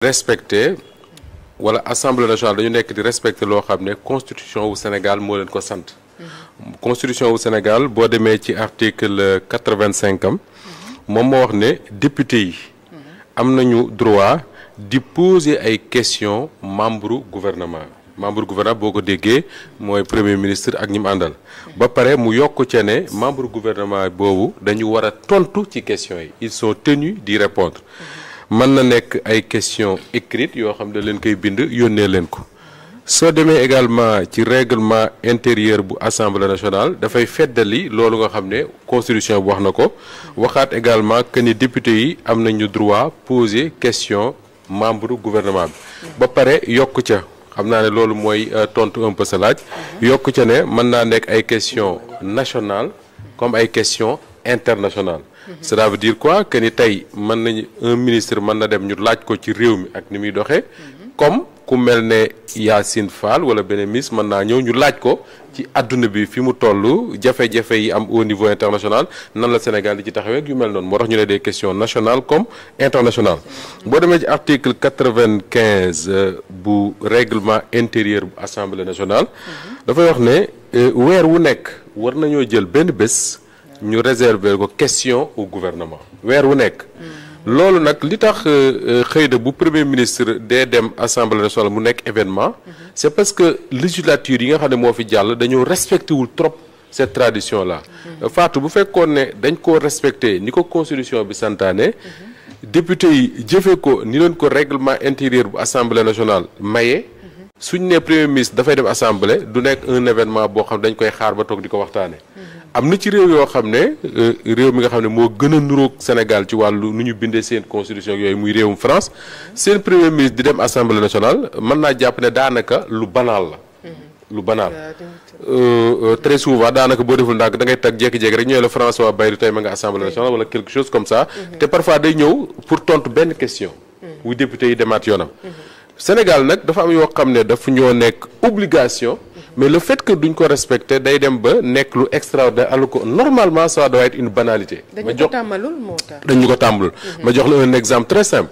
respecté wala assemblée nationale dañu nekk di respecté loo xam ne constitution wu Sénégal moo leen ko sant. constitution wu Sénégal boo demee ci article 85 am moom moo wax ne député yi am nañu droit di poser ay questions membre gouvernement boo ko déggee mooy premier ministre ak ñi mu àndal ba pare mu yokk ca ne membre gouvernement boobu dañu war a tontu ci questions yi ils sont tenus d'y répondre. mën na nekk ay questions écrites yoo xam ne leen koy bind yónnee leen ko soo demee également ci règlement intérieur bu assemblée nationale dafay feddali loolu nga xam ne constitution bu wax na ko waxaat également que ni député yi am nañu droit poser question membre gouvernement bi ba pare yokk ca xam naa ne loolu mooy tontu un peu sa laaj yokk ca ne mën naa nekk ay questions nationales comme ay questions internationales. cela veut dire quoi que ni tey mën nañu un ministre mën na dem ñu laaj ko ci réew mi ak ni muy doxee comme ku mel ne Yacine Fall wala beneen ministre mën naa ñëw ñu laaj ko ci àdduna bi fi mu toll jafe-jafe yi am au niveau international nan la Sénégal di ci taxawee yu mel noonu moo tax ñu ne des questions nationales comme internationales. boo demee ci article 95 bu règlement intérieur bu assemblée nationale dafay wax ne weer wu nekk war nañoo jël benn bés. ñu réserver ko question au gouvernement weer wu nekk loolu nag li tax xëy na bu premier ministre dee dem assemblée nationale mu nekk événement c'est parce que législature yi nga xam ne moo fi jàll dañoo respecté wul trop cette tradition là Fatou bu fekkoon ne dañ koo respecté ni ko constitution bi santaane député yi jëfe ko ni leen ko règlement intérieur bu assemblée nationale maye suñ ne premier ministre dafay dem assemblée du nekk un événement boo xam dañ koy xaar ba toog di ko waxtaane am na ci réew yoo xam ne réew mi nga xam ne moo gën a nuroog Sénégal ci wàllu nu ñu bindee seen constitution yooyu muy réewum France seen premier ministre di dem assemblée nationale mën naa jàpp ne daanaka lu banal la. lu banal très souvent daanaka boo deful ndànk da ngay tag jékki-jékki rek ñëwee la François Bayrou tey ma nga assemblée nationale wala quelque chose comme ça. te parfois day ñëw pour tontu benn question. wu député yi demaat yoonam. Sénégal nag dafa am yoo xam ne dafa ñoo nekk obligation. mais le fait que duñ ko respecter day dem ba nekk lu extraordinaire alors que normalement ça doit être une banalité. dañu ko tàmmalul moo tax dañu ko tàmbalul. ma jox la un exemple très simple.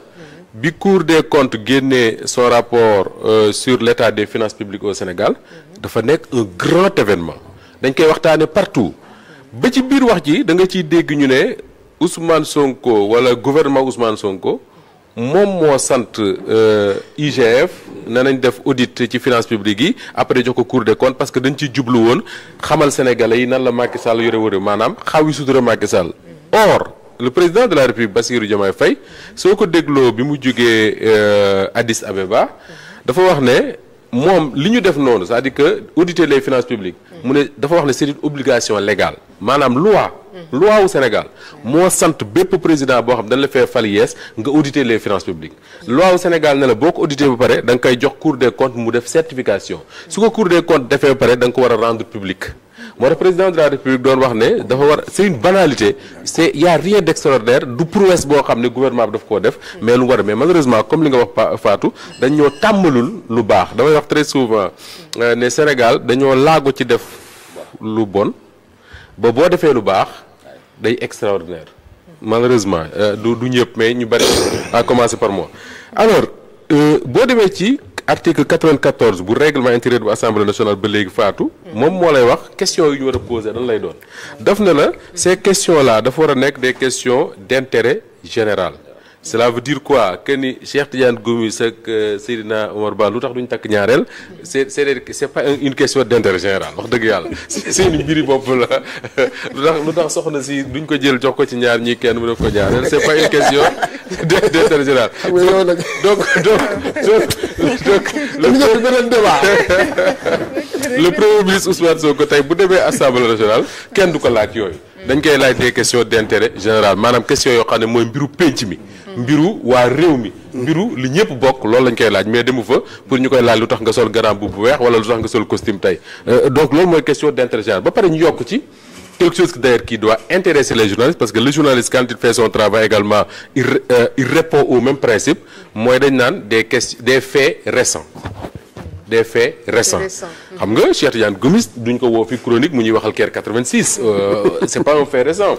bi Cour des comptes génnee son rapport sur l'état des finances publiques au Sénégal. dafa nekk un grand événement. dañ koy waxtaanee partout. ba ci biir wax ji da nga ciy dégg ñu ne Ousmane Sonko wala gouvernement Ousmane Sonko. moom moo sant IGF ne nañ def audit ci finance publique yi après jox ko Cour des comptes parce que dañ ci jublu woon xamal sénégalais yi nan la Macky Sall yore wëre maanaam xaw yi sutura Macky Sall. or le président de la République Bassirou Diomaye Faye soo ko dégloo bi mu jógee Addis Abeba dafa wax ne moom li ñu def noonu c'est-à-dire que auditer les finances publiques mu ne dafa wax ne c'est une obligation légale maanaam loi wu Sénégal moo sant bépp président boo xam dañ la fee fal yees nga auditer les finances publiques loi wu Sénégal ne la boo ko auditer ba pare da nga koy jox Cour des comptes mu def certification su ko Cour des comptes defee ba pare da nga ko war a rendre public moo tax président de la République doon wax ne dafa war c'est une banalité y a rien d'extraordinaire du prouesse boo xam ne gouvernement bi daf koo def mais lu war a mais malheureusement comme li nga wax Fatou dañ ñoo tàmmalul lu baax damay wax très souvent ne Sénégal dañoo laago ci def lu bon ba boo defee lu baax day extraordinaire malheureusement du ñëpp mais ñu bari à commencer par moi alors boo demee ci article 94 bu règlement intérieur bu assemblée nationale ba léegi Fatou moom moo lay wax question yu ñu war a poser dan lay doon daf na la ces questions là dafa war a nekk des questions d'intérêt général cela veut dire quoi que ni Cheikh Tidiane Gomis ak Seydina Omar Ba lu tax duñu takk ñaareel c'est pas une question d'intérêt général wax dëgg yàlla seeni mbiri bopp la lu tax soxna si duñ ko jël jox ko ci ñaar ñi kenn mu def ko ñaareel c'est pas une question d'intérêt général donc le premier ministre Ousmane Sonko tey bu demee assemblée nationale kenn du ko laaj yooyu dañ koy laaj des questions d'intérêt général maanaam question yoo xam ne mooy mbiru pénc mi mbiru waa réew mi mbiru li ñëpp bokk loolu lañ koy laaj mais demu fa pour ñu koy laaj lu tax nga sol grand boubou bu weex wala lu tax nga sol costume tey donc loolu mooy question d'intérêt général ba pare ñu yokk ci quelque chose d'ailleurs qui doit intéresser les journalistes parce que le journaliste quand il fait son travail également il répond au même principe mooy dañ naan des faits récents xam nga Cheikh Tidiane Gomis duñ ko woo fi chronique mu ñuy waxal Caire 86 c'est pas un fait récent.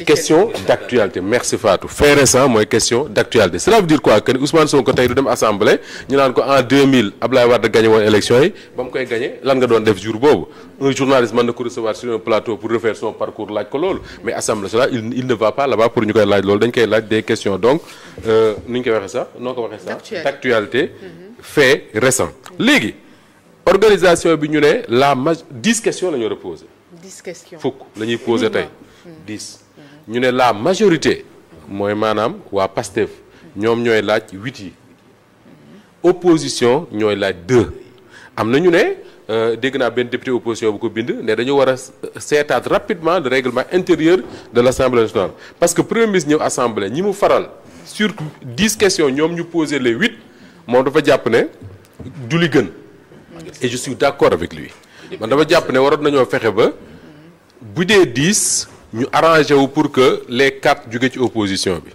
Question d'actualité merci Fatou fait récent mooy question d'actualité cela veut dire quoi que Ousmane Sonko tey du dem assemblée ñu naan ko en 2000 Ablaye Wade gagné woon élection yi ba mu koy gagné lan nga doon def jour boobu un journaliste mën na ko recevoir sur un plateau pour refaire son parcours laaj ko loolu mais assemblée nationale il ne va pas là-bas pour ñu koy laaj loolu dañ koy laaj des questions donc nu ñu koy waxee sax noo ko waxee sax d'actualité fait récent léegi organisation bi ñu ne 10 questions la ñu war a poser 10 questions fukk la ñuy poser tey 10 ñu ne la majorité mooy maanaam waa PASTEF ñoom ñooy laaj 8 yi opposition ñooy laaj 2 am na ñu ne dégg naa benn député opposition bu ko bind ne dañu war a seetaat rapidement le règlement intérieur de l'Assemblée nationale parce que premier ministre ñëw assemblée ñi mu faral sur 10 questions ñoom ñu poser les 8 moom dafa jàpp ne du li gën et je suis d'accord avec lui man dafa jàpp ne waroon nañoo fexe ba bu dee 10 ñu arrangé wu pour que les 4 jóge ci opposition bi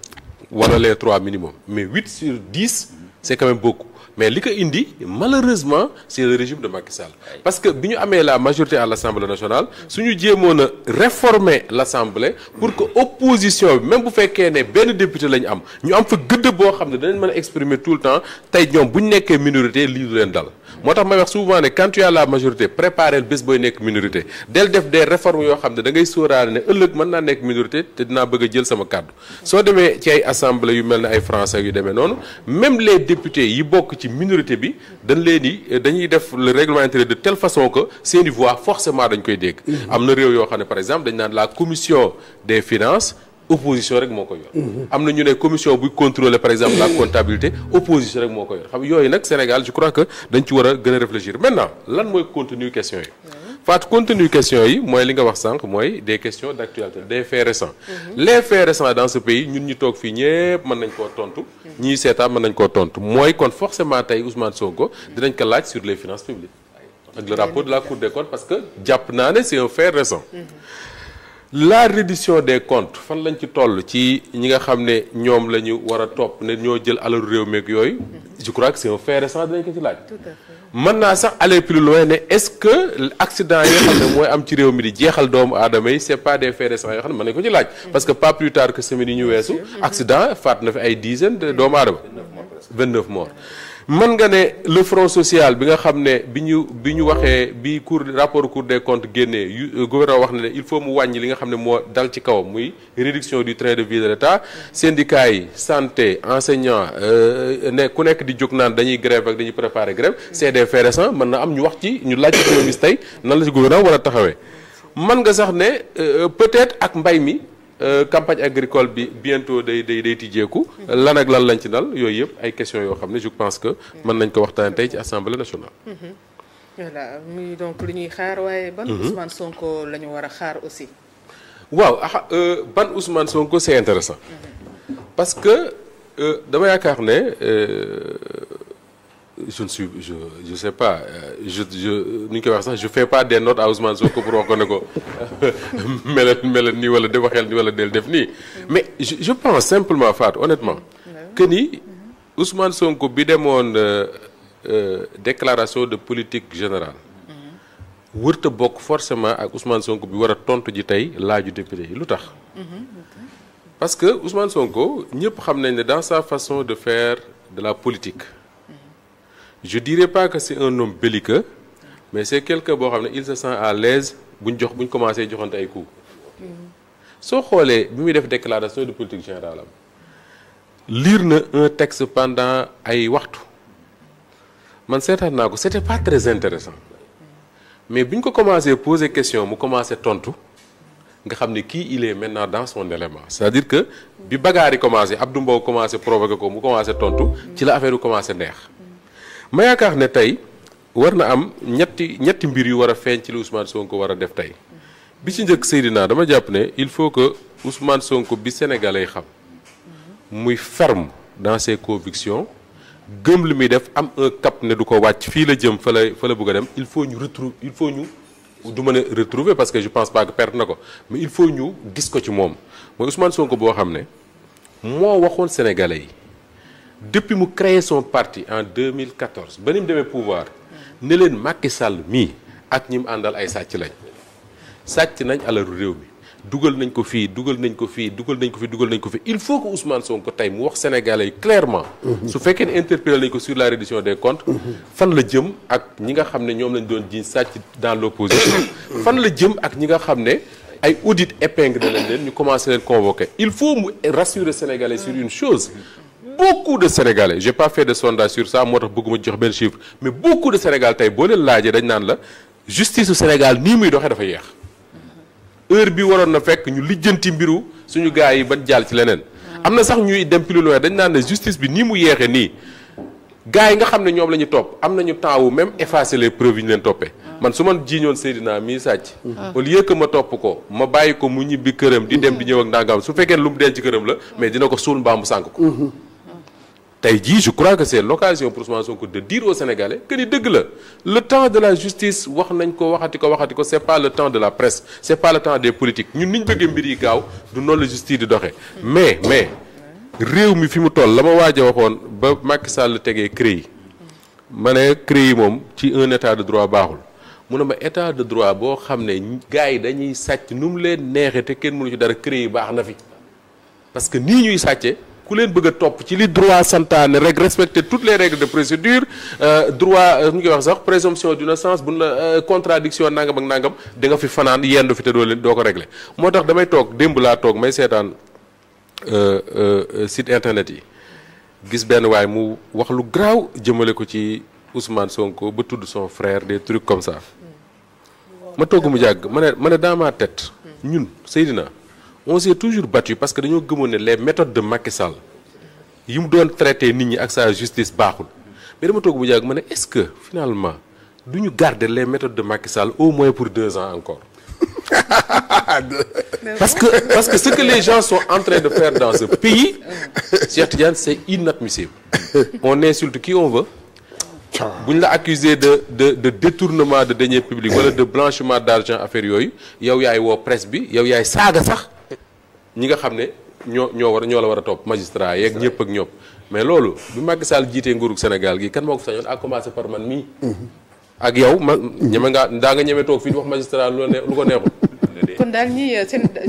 wala les 3 minimum mais 8 sur 10 c'est quand même beaucoup mais li ko indi malheureusement c'est le régime de Macky Sall parce que bi ñu amee la majorité à l'Assemblée nationale suñu jéemoon a réformer l'Assemblée pour que opposition bi même bu fekkee ne benn député la ñu am ñu am fa gëdd boo xam ne danañ mën a exprimer tout le temps tey ñoom bu ñu nekkee minorité lii du leen dal moo tax may wax souvent ne quand tu as la majorité préparer bés booy nekk minorité del def des réformes yoo xam ne da ngay sóoraale ne ëllëg mën naa nekk minorité te dinaa bëgg a jël sama kàddu soo demee ci ay assemblée yu mel ne ay français yu demee noonu même les députés yi bokk ci minorité bi dañuy def le règlement intérieur de telle façon que seeni voix forcément dañ koy dégg am na réew yoo xam ne par exemple dañ naan la commission des finances opposition rek moo ko yor am na ñu ne commission buy contrôler par exemple la comptabilité opposition rek moo ko yor xam yooyu nag Sénégal je crois que dañ ci war a gën a réfléchir maintenant lan mooy contenu question yi Fatou contenu question yi mooy li nga wax sànq mooy des questions d'actualité des faits récents les faits récents dans ce pays ñun ñu toog fii ñëpp mën nañ koo tontu ñii seetaan mën nañ koo tontu mooy kon forcément tey Ousmane Sonko dinañ ko laaj sur les finances publiques ak le rapport de la Cour des comptes parce que jàpp naa ne c'est un fait récent la reddition des comptes fan lañ ci toll ci ñi nga xam ne ñoom la ñu war a topp ne ñoo jël alalu réew meeg yooyu je crois que c'est un fait récent dinañ ko ci laaj mën naa sax aller plus loin ne est-ce que accident yi nga xam ne mooy am ci réew mi di jeexal doomu aadama yi c'est pas des faits récents yoo xam ne mën nañ ko ci laaj parce que pas plus tard que semaine yi ñu weesu accident faat na fi ay dizaines de doomu aadama 29 morts mën nga ne le front social bi nga xam ne bi ñu waxee bi rapport Cour des comptes génnee gouvernement wax na ne il faut mu wàññi li nga xam ne moo dal ci kawam muy réduction du train de vie de l'État syndicats yi santé enseignants ne ku nekk di jóg naan dañuy grève ak dañuy préparer grève c'est des faits récents mën na am ñu wax ci ñu laaj ci économiste tey nan la ci gouvernement war a taxawee mën nga sax ne peut-être ak mbay mi campagne agricole bi bientôt day tijjeeku lan ak lan lañ ci dal yooyu yëpp ay questions yoo xam ne je pense que mën nañ ko waxtaan tey ci assemblée nationale. voilà muy donc lu ñuy xaar waaye ban Ousmane Sonko la ñu war a xaar aussi. waaw ban Ousmane Sonko c'est intéressant parce que dama yaakaar ne je sais pas ni ñu koy wax sax je fais pas des notes à Ousmane Sonko pour wax ko ne ko melal nii wala def waxeel nii wala del def nii mais je pense simplement Fatou honnêtement que ni Ousmane Sonko bi demoon déclaration de politique générale wërta bokk forcément ak Ousmane Sonko bi war a tontu ji tey laaju député yi lu tax parce que Ousmane Sonko ñëpp xam nañ ne dans sa façon de faire de la politique je dirais pas que c'est un homme belliqueux mais c'est quelqu'un boo xam ne il se sent à l'aise buñ commencé joxante ay coups soo xoolee bi muy def déclaration de politique générale am lire na un texte pendant ay waxtu man seetaan naa ko c'était pas très intéressant mais bi ñu ko commencé poser question mu commencé tontu nga xam ne kii il est maintenant dans son élément c'est-à-dire que bi bagarre yi commencé Abdou Mbow commencé provoquer ko mu commencé tontu ci la affaire yu commencé neex ma yaakaar ne tey war na am ñetti mbir yu war a feeñ ci li Ousmane Sonko war a def tey bi ci njëkk Seydina dama jàpp ne il faut que Ousmane Sonko bi Sénégalais xam muy ferme dans ses convictions gëm li muy def am un cap ne du ko wàcc fii la jëm fa la bëgg a dem il faut ñu du mën a retrouver parce que je pense pas que perte na ko mais il faut ñu gis ko ci moom mooy Ousmane Sonko boo xam ne moo waxoon Sénégalais yi depuis mu créé son parti en 2014 ba ni mu demee pouvoir ne leen Macky Sall mii ak ñi mu àndal ay sàcc lañ sàcc nañ alalu réew mi dugal nañ ko fii dugal nañ ko fii dugal nañ ko fi dugal nañ ko fi il faut que Ousmane Sonko tey mu wax sénégalais yi clairement su fekkee ne interpellé nañ ko sur la reddition des comptes fan la jëm ak ñi nga xam ne ñoom lañ doon jiiñ sàcc dans l'opposition fan la jëm ak ñi nga xam ne ay audit épingle nañ leen ñu commencé leen convoquer il faut mu rassurer sénégalais sur une chose beaucoup de sénégalais j'ai pas fait de sondage sur ça moo tax bëgguma jox benn chiffre mais beaucoup de sénégalais tey boo leen laajee dañ naan la justice su Sénégal nii muy doxee dafa yeex heure bi waroon na fekk ñu lijjanti mbiru suñu gars yi ba jàll ci leneen am na sax ñuy dem plus loin dañ naan ne justice bi nii mu yeexee nii gars yi nga xam ne ñoom la ñu topp am nañu temps wu même effacer les preuves yi ñu leen toppee man su ma jiiñoon Seydina mii sàcc au lieu que ma topp ko ma bàyyi ko mu ñibbi këram di dem di ñëw ak ndàngam su fekkee lu mu denc këram la mais dina ko suul mbaa mu sànk ko tey jii je crois que c'est l'occasion pour Ousmane Sonko de dire aux Sénégalais que ni dëgg la le temps de la justice wax nañ ko waxati ko c'est pas le temps de la presse c'est pas le temps des politiques ñun ni ñu bëggee mbir yi gaaw du noonu la justice di doxee mais réew mi fi mu toll la ma waaj a waxoon ba Macky Sall tegee CREI ma ne CREI moom ci un état de droit baaxul mu ne ma état de droit boo xam ne gars yi dañuy sàcc nu mu leen neexee te kenn mënu ci dara CREI baax na fi parce que nii ñuy sàcce ku leen bëgg a topp ci li droit santaane rek respecter toutes les règles de procédure droit ñu ngi wax sax présomption d'innocence bu la contradiction nangam ak nangam da nga fi fanaan yendu fi te doo ko régler moo tax damay toog démb laa toog may seetaan site internet yi gis benn waay mu wax lu garaaw jëmale ko ci Ousmane Sonko ba tudd son frère des trucs comme ça ma togg mu jàgg ma ne dans ma tête ñun Seydina on s'est toujours battu parce que dañoo gëmoon ne les méthodes de Macky Sall yi mu doon traité nit ñi ak sa justice baaxul mais dama toog bu jàgg ma ne est-ce que finalement du ñu garder les méthodes de Macky Sall au moins pour 2 ans encore parce que ce que les gens sont en train de faire dans ce pays Cheikh Tidiane c'est inadmissible on insulte qui on veut bu ñu la accusé de détournement de deniers publics wala de blanchiment d'argent affaire yooyu yow yaay woo presse bi yow yaay saaga sax ñi nga xam ne ñoo la war a topp magistrat yeeg ñëpp ak ñoom mais loolu bi Macky Sall jiitee nguurug Sénégal gi kan moo ko sañoon à commencer par man mii ak yow ma ñeme nga daa nga ñeme toog fii di wax magistrat lu ko neexul kon daal ñii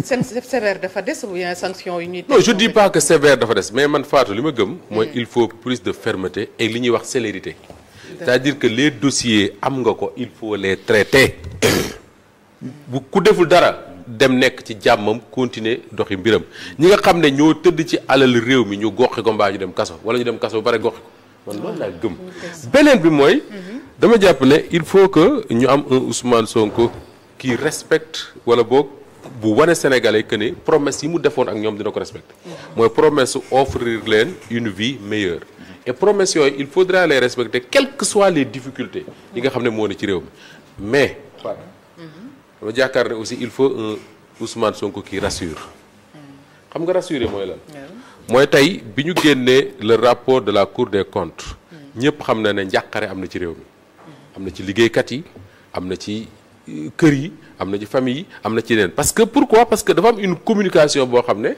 seen sévère dafa des ou bien sanction yi ñuy non je dis pas que sévère dafa des mais man Fatou li ma gëm mooy il faut plus de fermeté et li ñuy wax célérité c'est-à-dire que les dossiers am nga ko il faut les traiter bu ku deful dara dem nekk ci jàmmam continuer doxi mbiram ñi nga xam ne ñoo tëdd ci alal réew mi ñu goxi ko mbaa ñu dem kaso wala ñu dem kaso ba pare goxi ko man loolu laa gëm beneen bi mooy dama jàpp ne il faut que ñu am un Ousmane Sonko qui respecte wala boog bu wane Sénégalais que ne promesse yi mu defoon ak ñoom dina ko respecter mooy promesse offrir leen une vie meilleure et promesse yooyu il faudra les respecter quelles que soient les difficultés yi nga xam ne moo ne ci réew mi mais dama jàkkaar ne aussi il faut un Ousmane Sonko qui rassure xam nga rassurer mooy lan mooy tey bi ñu génnee le rapport de la Cour des comptes ñëpp xam na ne njàqare am na ci réew mi am na ci liggéeykat yi am na ci kër yi am na ci famille yi am na ci yeneen parce que pourquoi parce que dafa am une communication boo xam ne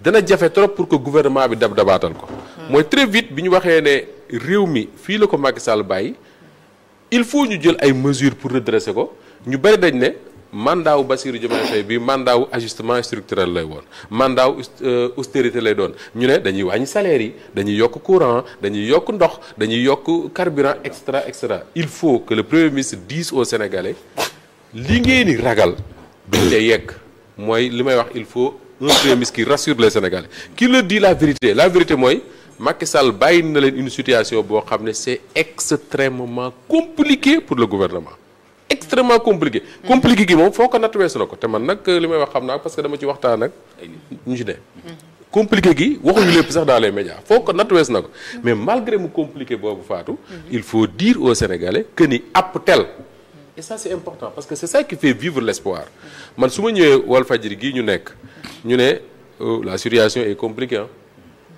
dana jafe trop pour que gouvernement bi dabaatal ko mooy très vite bi ñu waxee ne réew mi fii la ko Macky Sall bàyyi il faut ñu jël ay mesures pour redresser ko ñu bari dañ ne mandat wu Bassirou Diomaye Faye bi mandat wu ajustement structurel lay woon mandat wu austérité lay doon ñu ne dañuy wàññi salaire yi dañuy yokk courant dañuy yokk ndox dañuy yokk carburant etc. il faut que le premier ministre dise aux Sénégalais li ngeen di ragal duñ ca yegg mooy li may wax il faut un premier ministre qui rassure les Sénégalais qui leur dit la vérité mooy Macky Sall bàyyi na leen une situation boo xam ne c'est extrêmement compliqué pour le gouvernement extrêmement compliqué gi moom foo ko natt weesu na ko te man nag li may wax xam naa parce que dama ci waxtaan ak ñu ci ne compliqué gi waxuñu lépp sax dans les médias foo ko natt weesu na ko mais malgré mu compliqué boobu Fatou il faut dire aux Sénégalais que ni app tel et ça c'est important parce que c'est ça qui fait vivre l'espoir man su ma ñëwee Walfadjri gii ñu nekk ñu ne la situation est compliquée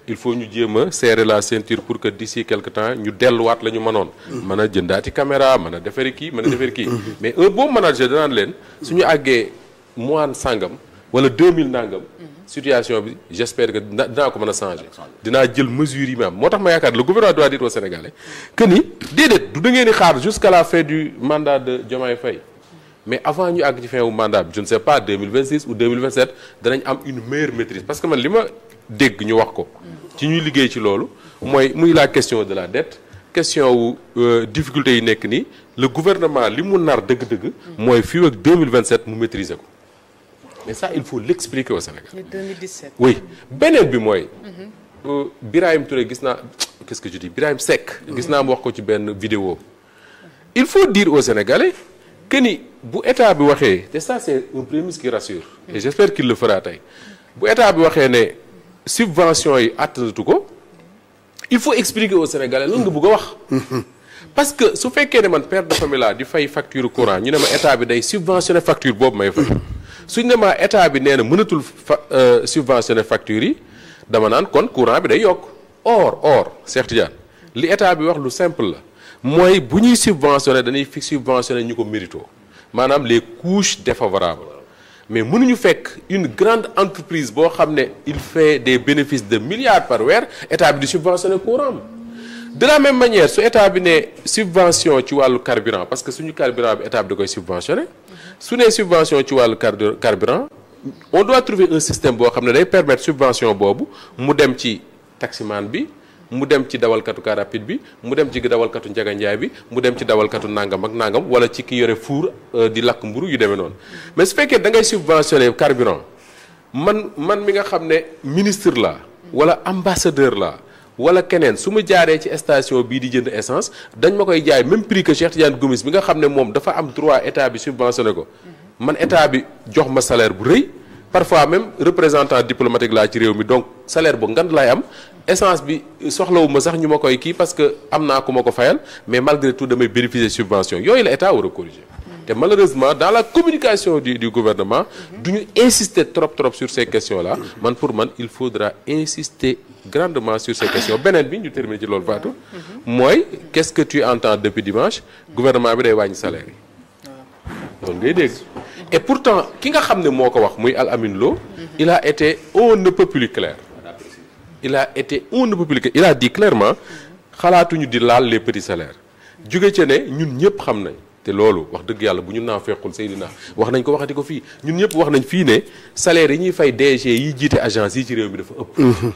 il faut ñu jéem a serrer la ceinture pour que d'ici quelque temps ñu delluwaat la ñu mënoon mën a jëndaati caméra mën a defari kii mais un bon manager danaan leen suñu àggee mois sangam wala 2000 nangam situation bi j'espère que dinaa ko mën a changer dinaa jël mesures yi ma am moo tax ma yaakaar le gouvernement doit dire aux Sénégalais que ni déedéet du da ngeen di xaar jusqu'à la fin du mandat de Diomaye Faye mais avant ñu àgg ci fin wu mandat bi je ne sais pas 2026 ou 2027 danañ am une meilleure maîtrise parce que man li ma dégg ñu wax ko ci ñuy liggéey ci loolu mooy muy la question de la dette question wu difficulté yi nekk nii le gouvernement li mu nar dëgg-dëgg mooy fii ak 2027 mu maîtriser ko mais ça il faut l'expliquer au Sénégal. 2017. oui beneen bi mooy. Birahim Touré gis naa qu'est-ce que je dis Birahim Seck. gis naa mu wax ko ci benn vidéo. il faut dire aux Sénégalais que ni bu état bi waxee te ça c'est un premier ministre qui rassure. et j'espère qu'il le fera tey bu état bi waxee ne subvention yi attanatu ko il faut expliquer aux Sénégalais lan nga bëgg a wax. parce que su fekkee ne man père de famille laa di fay facture courant ñu ne ma état bi day subventionner facture boobu may fay. suñ ne ma état bi nee na mënatul subventionner facture yi dama naan kon courant bi day yokk or Cheikh Tidiane li état bi wax lu simple la mooy bu ñuy subventionner dañuy fi subventionner ñu ko mérito maanaam les couches défavorables mais mënuñu fekk une grande entreprise boo xam ne il fait des bénéfices de milliards par weer état bi di subventionner courant de la même manière su état bi ne subvention ci wàllu carburant parce que suñu carburant bi état bi da koy subventionner su nee subvention ci wàllu carburant on doit trouver un système boo xam ne day permettre subvention boobu mu dem ci taximan bi mu dem ci dawalkatu car rapide bi mu dem ci dawalkatu njaganjaay bi mu dem ci dawalkatu nangam ak nangam wala ci ki yore four di lakk mburu yu demee noonu mais su fekkee da ngay subventionner carburant man mi nga xam ne ministre la wala ambassadeur la wala keneen su ma jaaree ci station bii di jënd essence dañ ma koy jaay même prix que Cheikh Tidiane Gomis bi nga xam ne moom dafa am droit état bi subventionné ko man état bi jox ma salaire bu rëy parfois même représentant diplomatique laa ci réew mi donc salaire bu ngand laay am essence bi soxlawu ma sax ñu ma koy kii parce que am naa ku ma ko fayal mais malgré tout damay bénéficier subvention yooyu la état war a corriger te malheureusement dans la communication du gouvernement du ñu insister trop sur ces questions là man pour man il faudra insister grandement sur ces questions beneen bi ñu terminer ci loolu Fatou mooy qu'est-ce que tu entends depuis dimanche gouvernement bi day wàññi salaire yi loolu ngay dégg et pourtant ki nga xam ne moo ko wax muy Al Amin Lo il a été on ne peut plus clair il a dit clairement xalaatuñu di laal les petits salaires jóge ca ne ñun ñëpp xam nañ te loolu wax dëgg yàlla bu ñu naa fekkul Seydina wax nañ ko waxati ko fii ñun ñëpp wax nañ fii ne salaire yi ñuy fay DG yi jiite agence yi ci réew mi dafa ëpp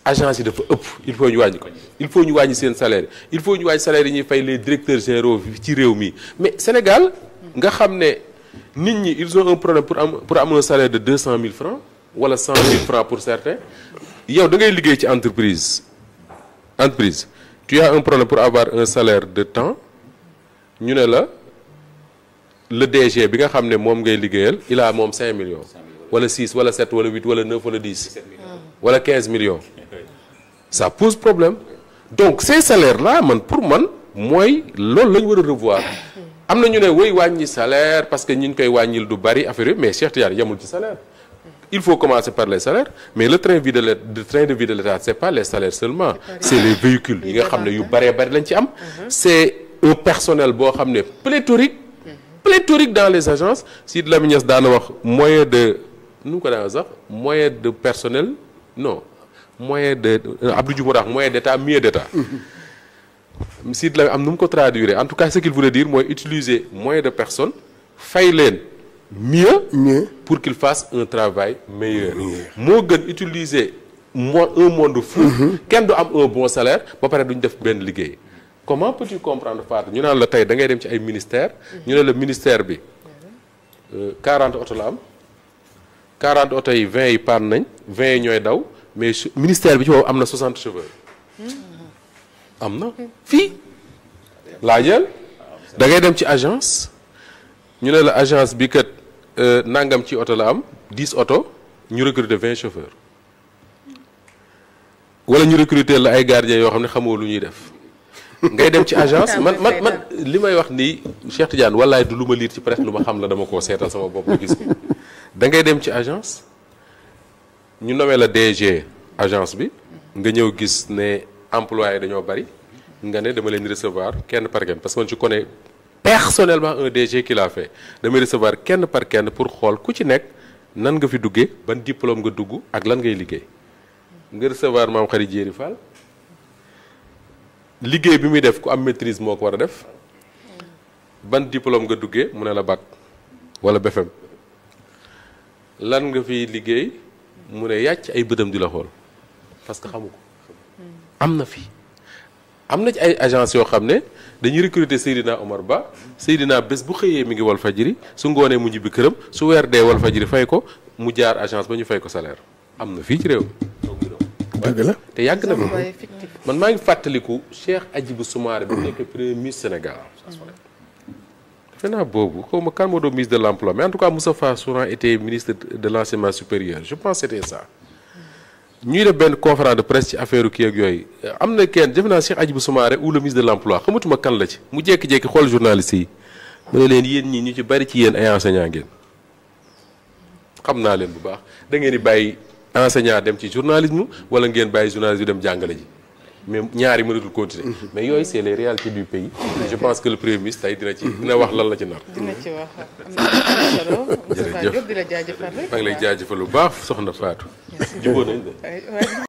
agence yi dafa ëpp il faut ñu wàññi ko il faut ñu wàññi seen salaire il faut ñu wàññi salaire yi ñuy fay les directeurs généraux ci réew mi mais Sénégal nga xam ne nit ñi ils ont un problème pour am un salaire de 200 000 francs wala 100 000 francs pour certains yow da ngay liggéey ci entreprise tu as un problème pour avoir un salaire de temps ñu ne la le DG bi nga xam ne moom ngay liggéeyal il a moom 5 millions wala 6 wala 7 wala 8 wala 9 wala 10 wala 15 millions ça pose problème donc ces salaires là pour man mooy loolu la ñu war a revoir am na ñu ne woy wàññi salaire parce que ñi ñu koy wàññil du bari affaire yi mais Cheikh Tidiane yemul ci salaire il faut commencer par les salaires mais le train de vie de l'État c'est pas les salaires seulement c'est les véhicules yi nga xam ne yu baree bari lañ ci am c'est un personnel boo xam ne pléthorique dans les agences si Lamine Niass daana wax moyen de nu mu ko daan sax moyen de personnel non moyen de Abdou Diouf moo tax moyen d'état mieux d'état si la am nu mu ko traduire en tout cas ce qu'il voulait dire mooy utiliser moyen de personne fay leen mieux pour qu'il fasse un travail meilleur moo gën utiliser un monde fou kenn du am un bon salaire ba pare duñ def benn liggéey comment peux-tu comprendre Fatou ñu naan la tey da ngay dem ci ay ministères ñu ne la ministère bi 40 oto la am 40 oto yi 20 yi paan nañ 20 yi ñooy daw mais ministère bi ci boobu am na 60 chauffeurs am na fii laa jël da ngay dem ci agence ñu ne la agence bi kat nangam ci oto la am 10 oto ñu recruter 20 chauffeurs wala ñu recruter la ay gardiens yoo xam ne xamoo lu ñuy def ngay dem ci agence man li may wax nii Cheikh Tidiane wallaay du lu ma liir ci presse lu ma xam la dama koo seetal sama bopp gis ko da ngay dem ci agence ñu nommé la DG agence bi nga ñëw gis ne employés dañoo bari nga ne dama leen recevoir kenn par kenn parce que man je connais personnellement un DG qui l'a fait damay recevoir kenn par kenn pour xool ku ci nekk nan nga fi duggee ban diplôme nga dugg ak lan ngay liggéey nga recevoir Mame Khary Diéry Fall liggéey bi muy def ku am maîtrise moo ko war a def ban diplôme nga duggee mu ne la bac wala BFEM lan nga fi liggéey mu ne yàcc ay bëtam di la xool parce que xamu ko am na fi am na ci ay agence yoo xam ne dañuy recruter Seydina Omar Ba Seydina bés bu xëyee mi ngi Walfadjri su ngoonee mu ñibbi këram su weer dee Walfadjri fay ko mu jaar agence ba ñu fay ko salaire am na fii ci réew mi dëgg la te yàgg na fi man maa ngi fàttaliku Cheikh Hadjibou Soumaré bi nekk premier ministre Sénégal defe naa boobu xaw ma kan moo doon ministre de l'emploi mais en tout cas Moustapha Souran était ministre de l'enseignement supérieur je pense c'était ça ñuy def benn conférence de presse ci affaire kii ak yooyu am na kenn defe naa Cheikh Hadjibou Soumaré ou le ministre de l'emploi xamatuma kan la ci mu jékki-jékki xool journaliste yi mu ne leen yéen ñi ñu ci bari ci yéen ay enseignant ngeen xam naa leen bu baax da ngeen di bàyyi enseignant dem ci journalisme wala ngeen bàyyi journalisme dem jàngale ji mais ñaari mënatul continuer mais yooyu c'est les réalités du pays je pense que le premier ministre tey dina wax lan la ci nar. dina ci wax am na solo. jërëjëf di la jaajëfal rek. maa ngi lay jaajëfal lu baax soxna Fatou. jubóo nañ de.